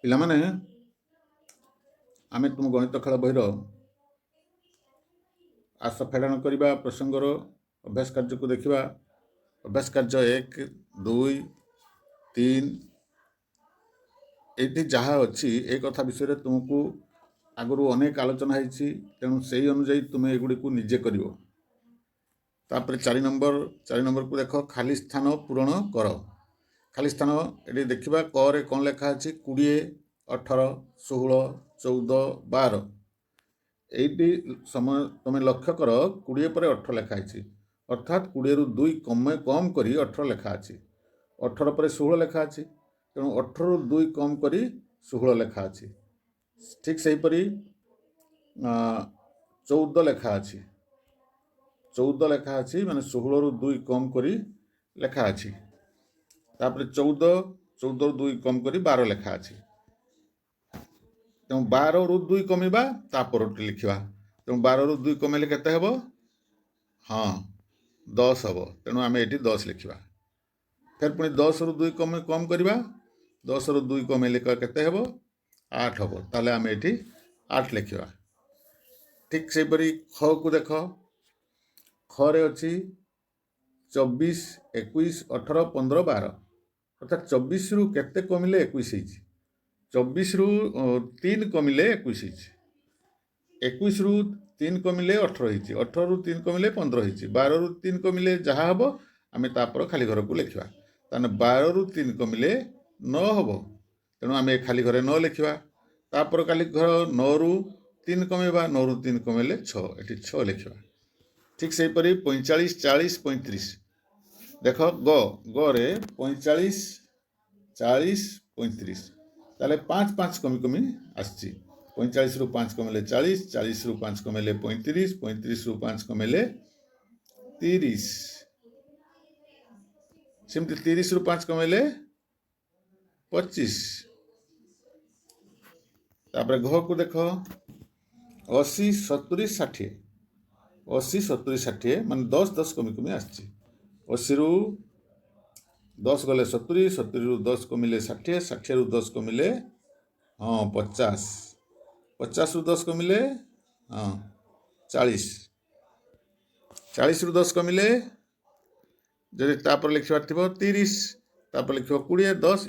ପିଲାମାନେ, ଆମେ ତୁମ ଗଣିତ ଖେଳ ବହିର ଆସ ଫେଡ଼ାଣ କରିବା ପ୍ରସଙ୍ଗର ଅଭ୍ୟାସ କାର୍ଯ୍ୟକୁ ଦେଖିବା। ଅଭ୍ୟାସ କାର୍ଯ୍ୟ 1, 2, 3। ଏଇଠି ଯାହା ଅଛି, ଏ କଥା ବିଷୟରେ ତୁମକୁ ଆଗରୁ ଅନେକ ଆଲୋଚନା ହେଇଛି। ତେଣୁ ସେଇ ଅନୁଯାୟୀ ତୁମେ ଏଗୁଡ଼ିକୁ ନିଜେ କରିବ। ତାପରେ 4 ନମ୍ବର, 4 ନମ୍ବରକୁ ଦେଖ। ଖାଲି ସ୍ଥାନ ପୂରଣ କର। ଖାଲି ସ୍ଥାନ ଏଠି ଦେଖିବା। କରେ କ'ଣ ଲେଖା ଅଛି? 20, 18, 16, 14, 12। ଏଇଠି ସମୟ ତୁମେ ଲକ୍ଷ୍ୟ କର, 20 ପରେ 18 ଲେଖା ହେଇଛି। ଅର୍ଥାତ୍ 20ରୁ 2 କମ୍ କରି 18 ଲେଖା ଅଛି। 18 ପରେ 16 ଲେଖା ଅଛି। ତେଣୁ 18ରୁ 2 କମ୍ କରି 16 ଲେଖା ଅଛି। ଠିକ୍ ସେହିପରି 14 ଲେଖା ଅଛି। 14 ଲେଖା ଅଛି ମାନେ 16ରୁ 2 କମ୍ କରି ଲେଖା ଅଛି। ତାପରେ 14, 14ରୁ 2 କମ୍ କରି 12 ଲେଖା ଅଛି। ତେଣୁ 12ରୁ 2 କମିବା, ତା ପରଟି ଲେଖିବା। ତେଣୁ 12ରୁ 2 କମେଇଲେ କେତେ ହେବ? ହଁ, 10 ହେବ। ତେଣୁ ଆମେ ଏଠି 10 ଲେଖିବା। ଫେର ପୁଣି 10ରୁ 2 କମ୍ କରିବା। 10ରୁ 2 କମେଇଲେ କେତେ ହେବ? 8 ହେବ। ତାହେଲେ ଆମେ ଏଠି 8 ଲେଖିବା। ଠିକ୍ ସେହିପରି ଖକୁ ଦେଖ। ଖରେ ଅଛି 24, 21, 18, 15, 12। ଅର୍ଥାତ୍ 24ରୁ କେତେ କମିଲେ 21 ହେଇଛି? 24ରୁ 3 କମିଲେ 21 ହେଇଛି। 21ରୁ 3 କମିଲେ 18 ହେଇଛି। 18ରୁ 3 କମିଲେ 15 ହେଇଛି। 12ରୁ 3 କମିଲେ ଯାହା ହେବ, ଆମେ ତାପର ଖାଲି ଘରକୁ ଲେଖିବା। ତାହେଲେ 12ରୁ 3 କମିଲେ 9 ହେବ। ତେଣୁ ଆମେ ଖାଲି ଘରେ 9 ଲେଖିବା। ତାପର ଖାଲି ଘର, 9ରୁ 3 କମେଇବା। 9ରୁ 3 କମେଇଲେ 6। ଏଠି 6 ଲେଖିବା। ଠିକ୍ ସେହିପରି 45, 40, 35 ଦେଖ। ଗରେ 45, 40, 35। ତାହେଲେ 5 5 କମି କମି ଆସିଛି। 45ରୁ 5 କମିଲେ 40, 40ରୁ 5 କମିଲେ 35, 35ରୁ 5 କମିଲେ 30। ସେମିତି 30ରୁ 5 କମେଇଲେ 25। ତାପରେ ଘକୁ ଦେଖ। 80, 70, 60। 80, 70, 60 ମାନେ 10 10 କମି କମି ଆସିଛି। 80ରୁ 10 ଗଲେ 70, 70ରୁ 10 କମିଲେ 60, 60ରୁ 10 କମିଲେ, ହଁ, 50, 50ରୁ 10 କମିଲେ, ହଁ, 40, 40ରୁ 10 କମିଲେ ଯଦି ତାପରେ ଲେଖିବାର ଥିବ 30, ତାପରେ ଲେଖିବ 20, 10।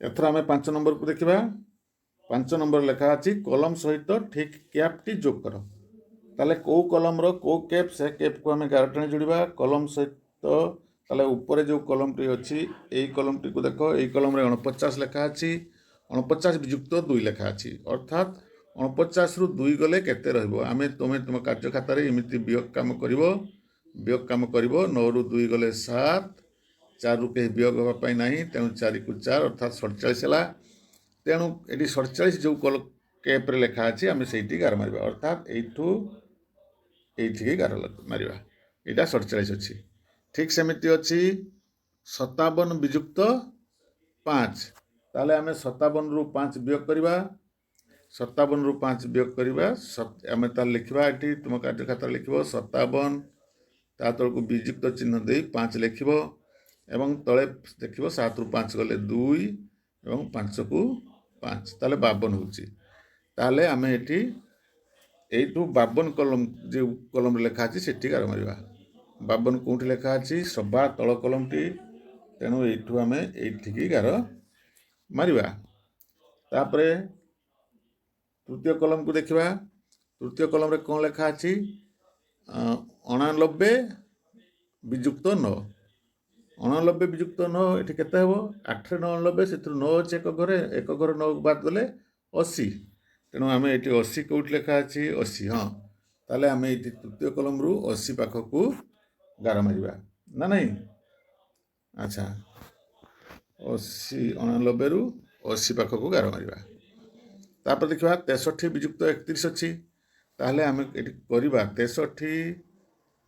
ଏଥର ଆମେ 5 ନମ୍ବରକୁ ଦେଖିବା। 5 ନମ୍ବର ଲେଖା ଅଛି, କଲମ ସହିତ ଠିକ୍ କ୍ୟାପ୍ଟି ଯୋଗ କର। ତାହେଲେ କେଉଁ କଲମର କେଉଁ କ୍ୟାପ୍, ସେ କ୍ୟାପ୍କୁ ଆମେ ଗାର ଟାଣି ଯୋଡ଼ିବା କଲମ ସହିତ। ତାହେଲେ ଉପରେ ଯେଉଁ କଲମଟି ଅଛି, ଏଇ କଲମଟିକୁ ଦେଖ। ଏଇ କଲମରେ 49 ଲେଖା ଅଛି। 49 ବିଯୁକ୍ତ 2 ଲେଖା ଅଛି। ଅର୍ଥାତ୍ 49ରୁ 2 ଗଲେ କେତେ ରହିବ? ତୁମେ ତୁମ କାର୍ଯ୍ୟ ଖାତାରେ ଏମିତି ବିୟୋଗ କାମ କରିବ। ବିୟୋଗ କାମ କରିବ। 9ରୁ 2 ଗଲେ 7। 4ରୁ କେହି ବିୟୋଗ ହେବା ପାଇଁ ନାହିଁ। ତେଣୁ 4କୁ 4, ଅର୍ଥାତ୍ 47 ହେଲା। ତେଣୁ ଏଠି 47 ଯେଉଁ କ୍ୟାପ୍ରେ ଲେଖା ଅଛି, ଆମେ ସେଇଠି ଗାର ମାରିବା। ଅର୍ଥାତ୍ ଏଇଠୁ ଏଇଠିକି ଗାର ମାରିବା। ଏଇଟା 47 ଅଛି। ଠିକ୍ ସେମିତି ଅଛି 57 ବିଯୁକ୍ତ 5। ତାହେଲେ ଆମେ 57ରୁ 5 ବିୟୋଗ କରିବା। 57ରୁ 5 ବିୟୋଗ କରିବା। ଆମେ ତାହେଲେ ଲେଖିବା ଏଠି, ତୁମ କାର୍ଯ୍ୟ ଖାତାରେ ଲେଖିବ 57, ତା ତଳକୁ ବିଯୁକ୍ତ ଚିହ୍ନ ଦେଇ 5 ଲେଖିବ ଏବଂ ତଳେ ଦେଖିବ 7ରୁ 5 ଗଲେ 2 ଏବଂ 5କୁ 5। ତାହେଲେ 52 ହେଉଛି। ତାହେଲେ ଆମେ ଏଠି ଏଇଠୁ 52 କଲମ, ଯେଉଁ କଲମରେ ଲେଖା ଅଛି, ସେଠି ଗାର ମାରିବା। 52 କେଉଁଠି ଲେଖା ଅଛି? ସବା ତଳ କଲମଟି। ତେଣୁ ଏଇଠୁ ଆମେ ଏଇଠିକି ଗାର ମାରିବା। ତାପରେ ତୃତୀୟ କଲମକୁ ଦେଖିବା। ତୃତୀୟ କଲମରେ କ'ଣ ଲେଖା ଅଛି? 89 ବିଯୁକ୍ତ 9। 89 ବିଯୁକ୍ତ 9, ଏଠି କେତେ ହେବ? 8ରେ 9 89, ସେଥିରୁ 9 ଅଛି ଏକ ଘରେ। ଏକ ଘରେ 9କୁ ବାଦ ଦେଲେ 80। ତେଣୁ ଆମେ ଏଠି 80 କେଉଁଠି ଲେଖା ଅଛି? 80, ହଁ। ତାହେଲେ ଆମେ ଏଇଠି ତୃତୀୟ କଲମରୁ 80 ପାଖକୁ ଗାର ମାରିବା ନା ନାହିଁ? ଆଚ୍ଛା, 80, 89ରୁ 80 ପାଖକୁ ଗାର ମାରିବା। ତାପରେ ଦେଖିବା, 63 ବିଯୁକ୍ତ 31 ଅଛି। ତାହେଲେ ଆମେ ଏଠି କରିବା 63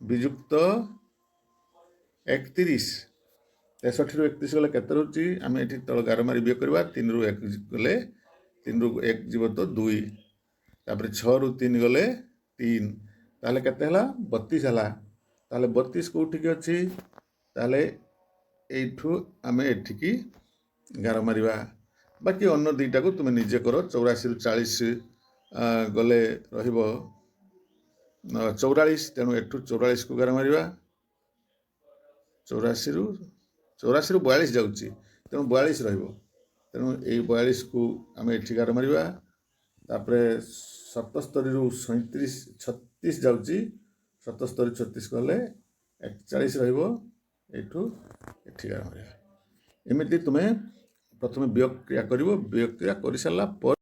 ବିଯୁକ୍ତ 31। 63ରୁ 31 ଗଲେ କେତେ ରହୁଛି? ଆମେ ଏଠି ତଳ ଗାର ମାରି ବିୟୋଗ କରିବା। 3ରୁ 1 ଗଲେ, 3ରୁ 1 ଯିବ ତ 2। ତାପରେ 6ରୁ 3 ଗଲେ 3। ତାହେଲେ କେତେ ହେଲା? 32 ହେଲା। ତାହେଲେ 32 କେଉଁଠିକି ଅଛି? ତାହେଲେ ଏଇଠୁ ଆମେ ଏଠିକି ଗାର ମାରିବା। ବାକି ଅନ୍ୟ ଦୁଇଟାକୁ ତୁମେ ନିଜେ କର। 84ରୁ 40 ଗଲେ ରହିବ 44। ତେଣୁ ଏଠୁ 44କୁ ଗାର ମାରିବା। 84ରୁ 42 ଯାଉଛି, ତେଣୁ 42 ରହିବ। ତେଣୁ ଏଇ 42କୁ ଆମେ ଏଠି ଗାର ମାରିବା। ତାପରେ 77ରୁ 37, 36 ଯାଉଛି। 77, 36 ଗଲେ 41 ରହିବ। ଏଇଠୁ ଏଠି ଗାର ମାରିବା। ଏମିତି ତୁମେ ପ୍ରଥମେ ବିୟୋଗ କ୍ରିୟା କରିବ। ବିୟୋଗ କ୍ରିୟା କରିସାରିଲା ପରେ